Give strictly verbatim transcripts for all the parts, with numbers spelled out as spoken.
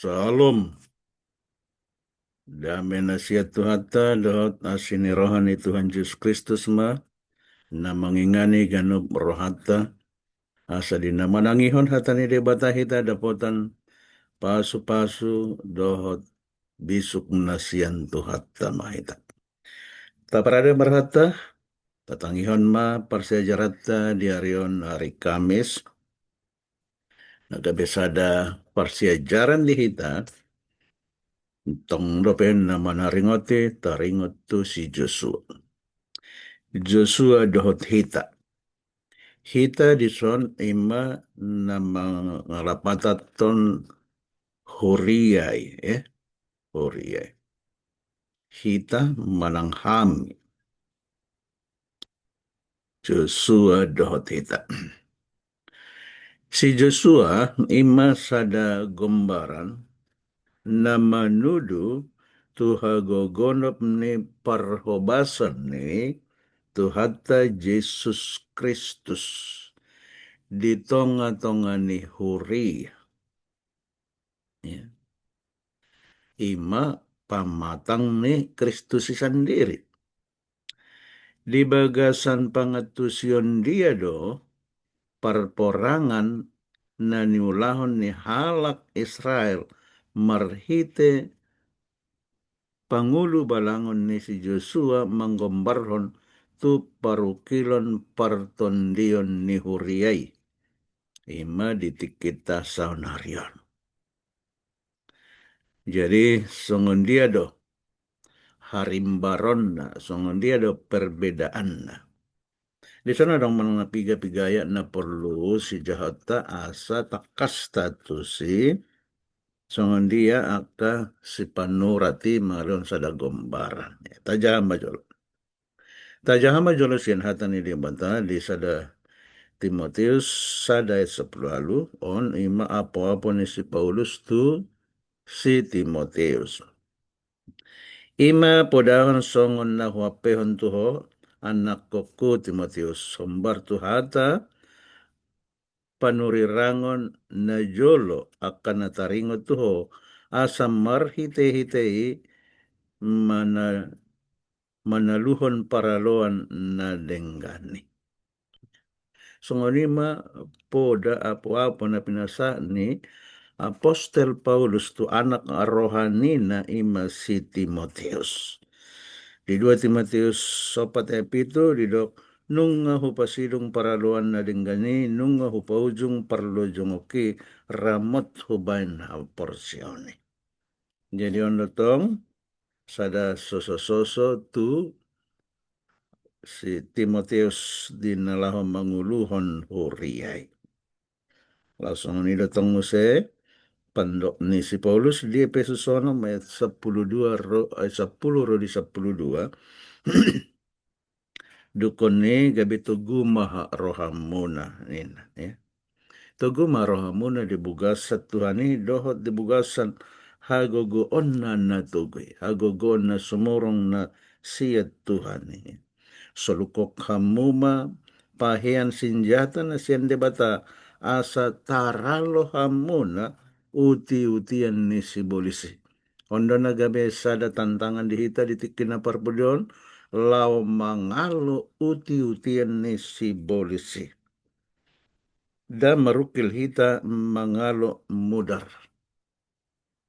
Syalom. Dame na sian Tuhanta dohot asi ni roha ni Tuhan Jesus Kristus ma na mangingani ganup rohanta, asa di na manangihon hata ni Debata hita dapotan pasupasu dohot bisuk na sian Tuhanta ma hita. Taparade ma rohanta, tatangihon ma parsiajaranta di ari on, ari Kamis. Na gabe sada parsiajaran di hita, tong dope na manaringoti, taringot tu si Josua. Josua dohot hita. Hita dison ima na mangalapatathon huria i, eh? Huria i. Hita manang hami. Josua dohot hita. Si Josua ima sada gombaran na manudu tu hagogonop ni parhobasan ni Tuhanta Jesus Kristus di tongatonga ni huria. Ya. Ima pamatang ni Kristus i sandiri. Di bagasan pangantusion dia do parporangan na niulahon ni halak Israel marhite pangulu balangon ni si Josua manggombarhon tu parungkilon partondion ni huria i. Ima di tingkinta saonari on. Jadi, songon dia do harimbaronna, songon dia do perbedaanna. Di son adong manang na piga-piga ayat na porlu sijahonta asa tangkas tatusi, songon dia angka sipanurat i mangalehon sada gombaran. Tajaha ma jolo. Tajaha ma jolo sian hata ni Debata di sada Timoteus sada ayat sampulu ualu, on ima apoapo ni si Paulus tu si Timoteus. Ima podahon songon na huampehon tu ho, anakkonku Timoteus, hombar tu hata panurirangon na jolo angka na taringot tu ho, asa marhitehite i mana manaluhon paraloan na denggan i. Songon i ma poda apoapo na pinasahat ni apostel Paulus tu anak rohanina ima si Timoteus. Di dua Timoteus opat ayat pitu didok, nunga hupasidung paraloan na denggan i, nunga hupaujung parlojongonki ramot hubaen haporseaon i. Jadi on do tong sada sosososo tu si Timoteus di na laho manguluhon huria i. Laos songon i do tong muse pandok ni si Paulus di Epesus onom ayat sampulu dua ro, ayat sampulu ro di sampulu dua. Dungkon ni gabe togu ma rohamuna ninna, ya. Togu ma rohamuna di bagasan Tuhan i dohot di bagasan hagogoonna na togu i, hagogoon na sumurung na sian Tuhan i. Solukhon hamu ma pahean sinjata na sian Debata asa taralo hamuna utiutian ni sibolis i. On do na gabe sada tantangan di hita di tingki na parpudihon, laho mangalo utiutian ni sibolis i. Nda marungkil hita mangalo mudar.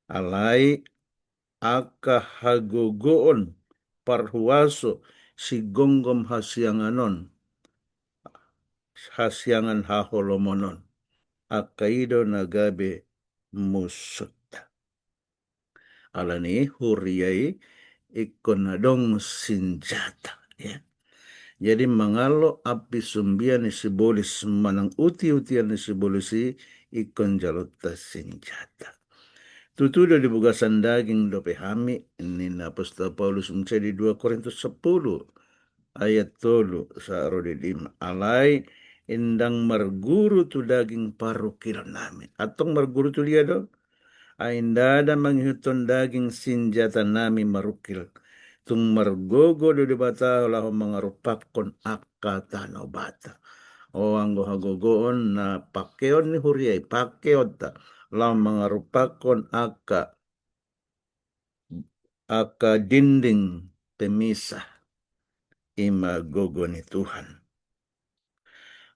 Alai angka hagogoon parhuaso sigomgom hasiangan on, hasiangan haholomon on, angka i do na gabe musunta. Alani huria i ingkon adong sinjata, ya. Jadi mangalo api sumbia ni sibolis manang utiutian ni sibolis i ingkon jalonta sinjata. Tutu do di bagasan daging dope hami, ninna apostel Paulus muse di dua Korintus sampulu ayat tolu sahat ro di lima. Alai ndang marguru tu daging parungkilonnami. Antong marguru tu dia do? Ai ndada mangihuthon daging sinjatanami marungkil. Tung margogo do Debata laho mangarupakhon angka tano bata. O, anggo hagogoon na pangkeon ni huria i, pangkeonta, laho mangarupakkon angka, angka dinding pemisah, i ma gogo ni Tuhan.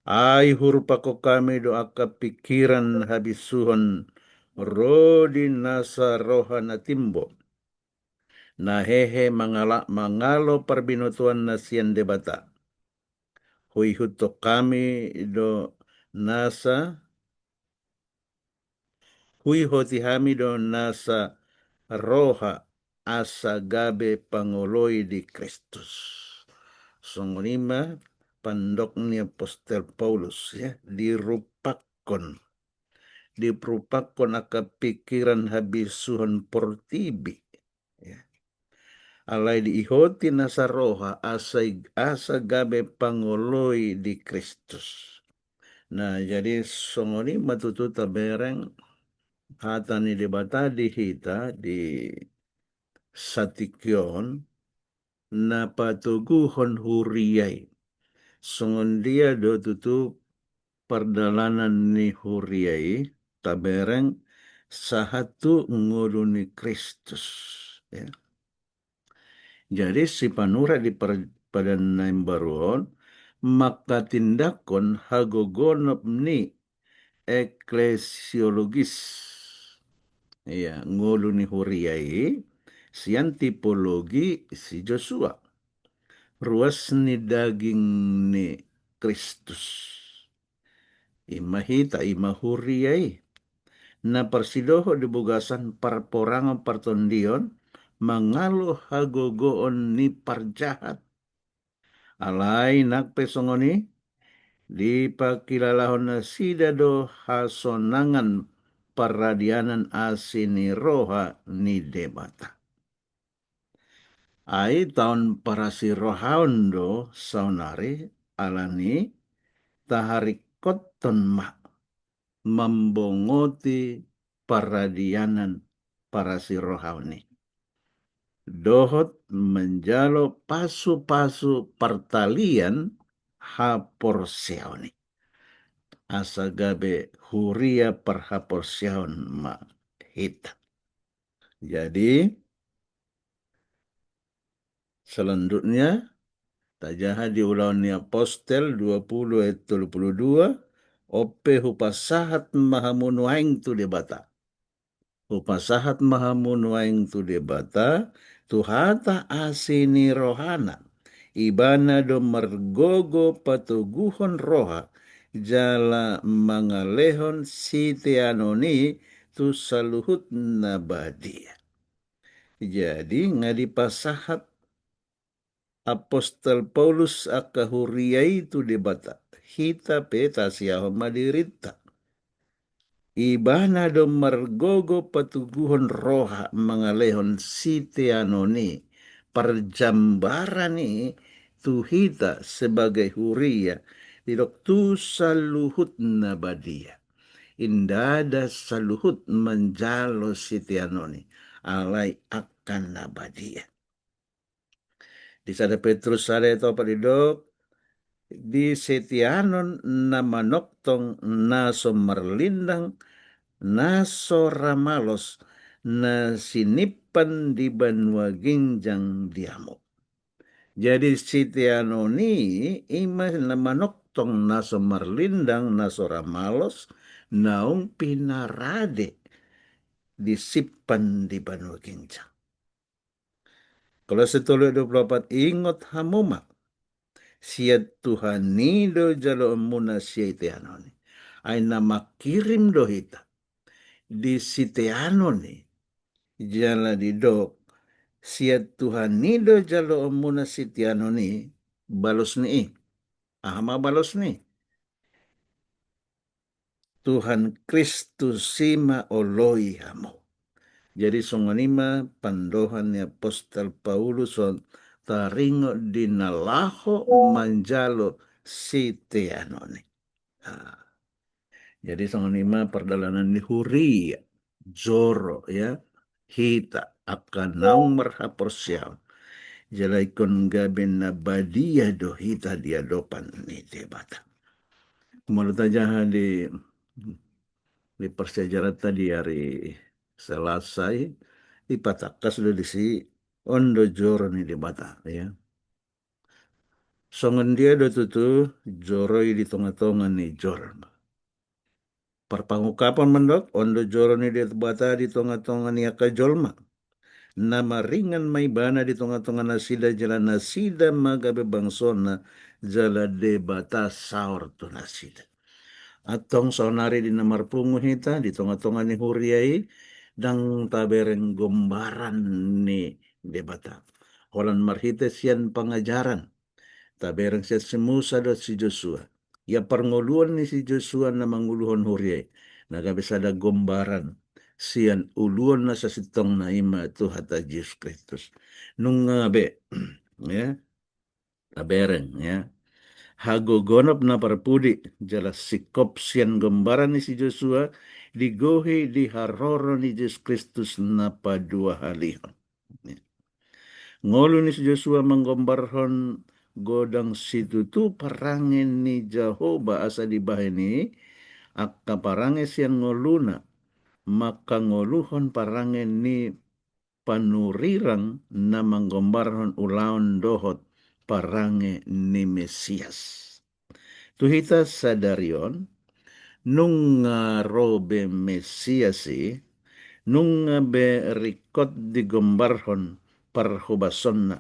Ai hurupakkon hami do angka pingkiran habisuhon ro di nasa roha na timbo, na hehe mangala-, mangalo parbinotoan na sian Debata. Huihuthon hami do nasa, huihoti hami do nasa roha asa gabe pangoloi di Kristus. Songon i ma pandok ni apostel Paulus, ya, dirupakkon. Dirupakkon angka pingkiran habisuhon portibi. Ya. Alai diihoti nasa roha asa, asa gabe pangoloi di Kristus. Nah, jadi songon i ma tutu tabereng hata ni Debata di hita di satingki on, na patoguhon huria i. Songon dia do tutu pardalanan ni huria i, tabereng sahat tu ngolu ni Kristus. Ya. Jadi, sipanurat di par-, Padan na Imbaru on manghatindanghon hagogonop ni eklesiologis, ya, ngolu ni huria i, sian tipologi si Josua. Ruas ni daging ni Kristus. I ma hita, i ma huria i. Na parsidohot di bagasan parporangan partondion, mangalo hagogoon ni parjahat. Alai nang pe songon i, dipangkilalahon nasida do hasonangan paradianan asi ni roha ni Debata. Ai taon parasirohaon do saonari, alani taharingkothon ma mambongoti paradianan parasirohaon i. Dohot manjalo pasupasu partalian haporseaon i. Asa gabe huria parhaporseaon ma hita. Jadi, selanjutnya, tajaha di Ulaon ni Apostel dua puluh ayat tolu puluh dua, on pe hupasahat ma hamu nuaeng tu Debata. Hupasahat ma hamu nuaeng tu Debata, tu hata asi ni rohana. Ibana do margogo patoguhon roha, jala mangalehon siteanon i tu saluhut na badia. Jadi, nga dipasahat apostel Paulus angka huria i tu Debata. Hita pe tasiahon ma dirinta. Ibana do margogo patoguhon roha mangalehon siteanon i, parjambaran i tu hita sebagai huria, didok tu saluhut na badia. Ndada saluhut manjalo siteanon i, alai angka na badia. Di sada Petrus sada ayat opat didok, di siteanon na manongtong na so marlindang, na so ra malos, na sinimpan di banua ginjang di hamu. Jadi siteanon i, i ma na manongtong na so marlindang, na so ra malos, naung pinarade disimpan di banua ginjang. Kolose tolu ayat dua puluh opat, ingot hamu ma, sian Tuhan i do jaloonmuna siteanon i. Ai na mangkirim do hita di siteanon i, jala didok, sian Tuhan i do jaloonmuna siteanon i, balos ni i. Aha ma balos ni i? Tuhan Kristus i ma oloi hamu. Jadi songon i ma pandohan ni apostel Paulus on taringot di na laho manjalo siteanon i. Nah. Jadi songon i ma pardalanan ni huria, joro, ya, hita angka naung marhaporseaon. Jala ingkon gabe na badia do hita di adopan ni Debata. Molo tajaha di di parsiajaranta di ari Selasa i, dipatangkas do disi, on do joro ni Debata, ya. Songon dia do tutu joro i di tongatonga ni jolma. Parpangungkapon mandok, on do joro ni Debata di tongatonga ni angka jolma, na maringan ma Ibana di tongatonga nasida, jala nasida ma gabe bangsona, jala Debata saor tu nasida. Antong saonari di na marpungu hita di tongatonga ni huria i, ndang tabereng gombaran ni Debata. Holan marhite sian pangajaran, tabereng sian si Musa dohot si Josua. Ia parngoluon ni si Josua na manguluhon huria i, na gabe sada gombaran sian uluon na sasintongna, i ma Tuhanta Jesus Kristus. Nunga be, ya, tabereng, ya, hagogonop na parpudi jala singkop sian gombaran ni si Josua, digohi di haroro ni Jesus Kristus na paduahalihon. Ngolu ni si Josua manggombarhon godang situtu parange ni Jahowa, asa dibahen i angka parange sian ngoluna, mangkangoluhon parange ni panurirang na manggombarhon ulaon dohot parange ni Mesias. Tu hita sadari on, nunga ro be Mesias i, nunga be ringkot digombarhon parhobasonna.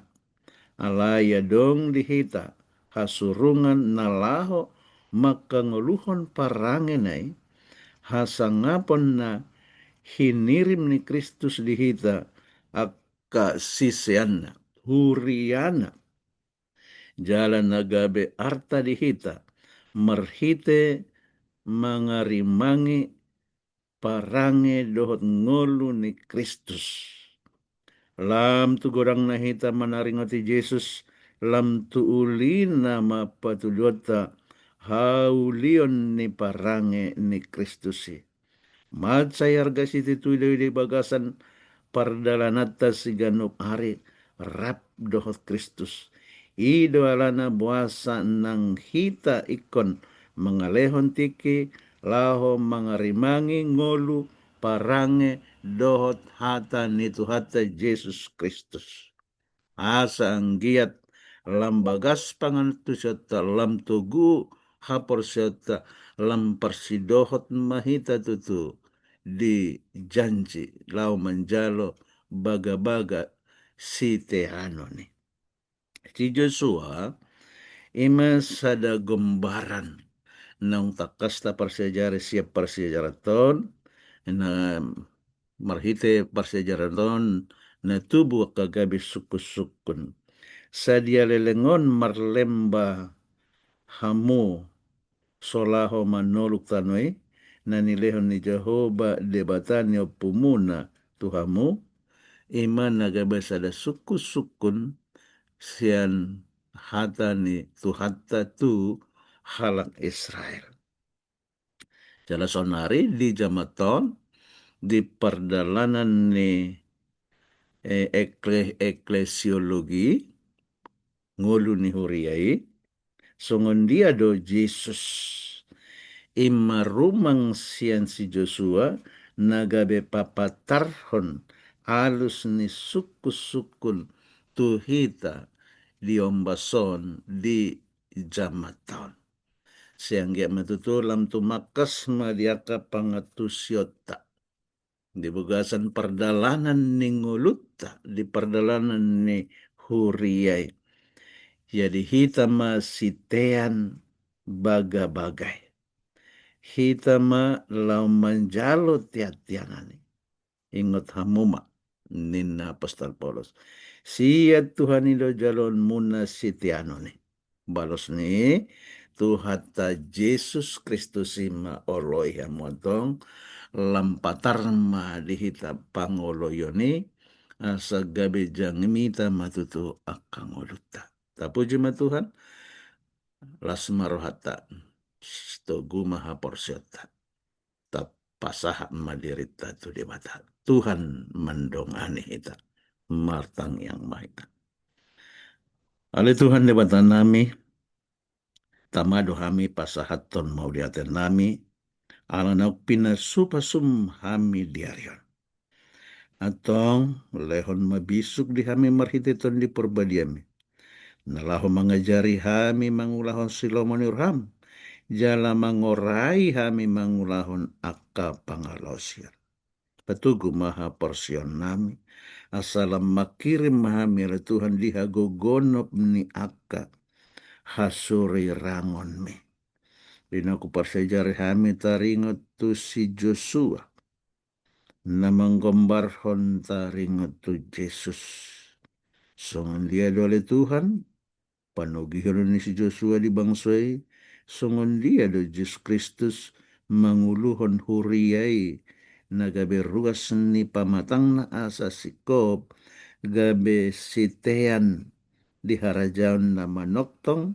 Alai adong di hita hasurungan na laho mangkangoluhon parangena i, hasangapon na hinirim ni Kristus di hita angka siseanna, huriana. Jala na gabe arta di hita marhite mangarimangi parange dohot ngolu ni Kristus. Lam tu godangna hita manaringoti Jesus, lam tu ulina ma patuduonta haulion ni parange ni Kristus i. Mansai arga situtu do i di bagasan pardalananta siganup ari rap dohot Kristus. I do alana boasa nang hita ingkon mangalehon tingki laho mangarimangi ngolu, parange dohot hata ni Tuhanta Jesus Kristus. Asa anggiat lam bagas pangantusionta, lam togu haporseaonta, lam parsidohot ma hita tutu di janji laho manjalo bagabaga siteanon i. Si Josua i ma sada gombaran naung tangkas taparsiajari sian parsiajaranta on, na marhite parsiajaranta on na tubu angka gabe sungkunsungkun. Sadia leleng on marlemba hamu so laho manoluk tano i, na nilehon ni Jahowa Debata ni ompumuna tu hamu, i ma na gabe sada sungkunsungkun sian hata ni Tuhanta tu halak Israel. Jala saonari di jamanta on, di pardalanan ni, eh, ekle-, eklesiologi, ngolu ni huria i, songon dia do Jesus i ma rumang sian si Josua na gabe papatarhon alus ni sungkunsungkun tu hita di ombas on, di jamanta on. Sai anggiat ma tutu lam tumangkas ma di angka pangantusionta di bagasan pardalanan ni ngolunta, di pardalanan ni huria i. Jadi hita ma sitean bagabaga i. Hita ma laho manjalo teanteanan i. Ingot hamu ma, ninna apostel Paulus, sian Tuhan i do jaloonmuna siteanon i. Balos ni Tuhanta Jesus Kristus i ma oloi hamu antong, lam patar ma di hita pangoloion i, asa gabe jamita ma tutu angka ngolunta. Tapuji ma Tuhan, las ma rohanta, togu ma haporseaonta. Tapasahat ma dirinta tu Debata. Tuhan mandongani hita. Martangiang ma hita. Ale Tuhan Debata nami, tama do hami pasahathon mauliate nami Ala naung pinasupasum hami di ari on. Antong, lehon ma bisuk di hami marhite Tondi Parbadiami, na laho mangajari hami mangulahon silomo ni roham, jala mangorai hami mangulahon angka pangalaosion. Patogu ma haporseaonnami, asa lam mangkirim ma hami ale Tuhan di hagogonop ni angka hasurirangonmi. Di na huparsiajari hami taringot tu si Josua, na manggombarhon taringot tu Jesus. Songon dia do ale Tuhan, panogihon ni si Josua di bangso i, songon dia do Jesus Kristus manguluhon huria i, na gabe ruas ni pamatangna asa singkop gabe sitean di harajaon na manongtong,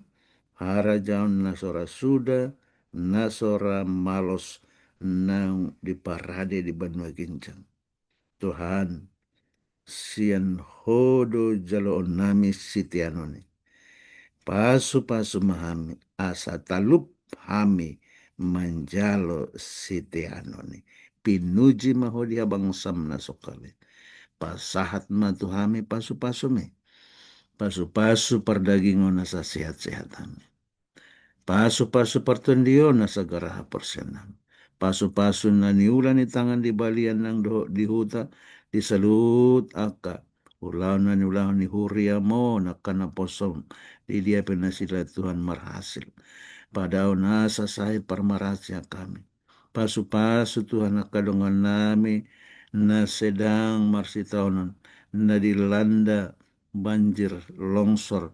harajaon na so ra suda, na so ra malos naung diparade di banua ginjang. Tuhan, sian Ho do jaloonnami siteanon i. Pasupasu ma hami, asa talup hami manjalo siteanon i. Pinuji ma Ho di habangsam na songkali. Pasahat ma tu hami pasupasumi. Pasupasu pardagingon asa sehatsehat hami. Pasupasu partondion asa gara haporseaonnami. Pasupasu na niula ni tangan di balian nang dohot di huta, di saluhut angka ulaon na niulahon ni huriam on, angka naposom, di dia pe nasida Tuhan marhasil. Padao nasa sae parmarhasian hami. Pasupasu Tuhan angka dongannami na sedang marsitaonon, na dilanda banjir, longsor,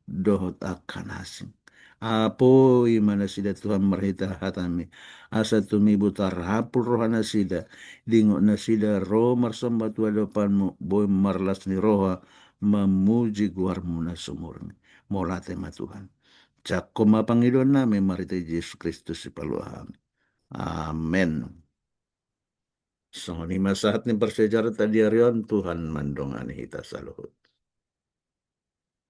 dohot angka na asing. Apoi ma nasida Tuhan marhite hatami, asa tumibu tarapul roha nasida, dingot nasida ro marsomba tu adopanmu, boi marlas ni roha mamuji goarmu na sumurung i. Mauliate ma Tuhan. Jangkon ma pangidoannami marhite Jesus Kristus sipalua hami. Amen. Songon i ma sahat ni parsiajaranta di ari on, Tuhan mandongani hita saluhut.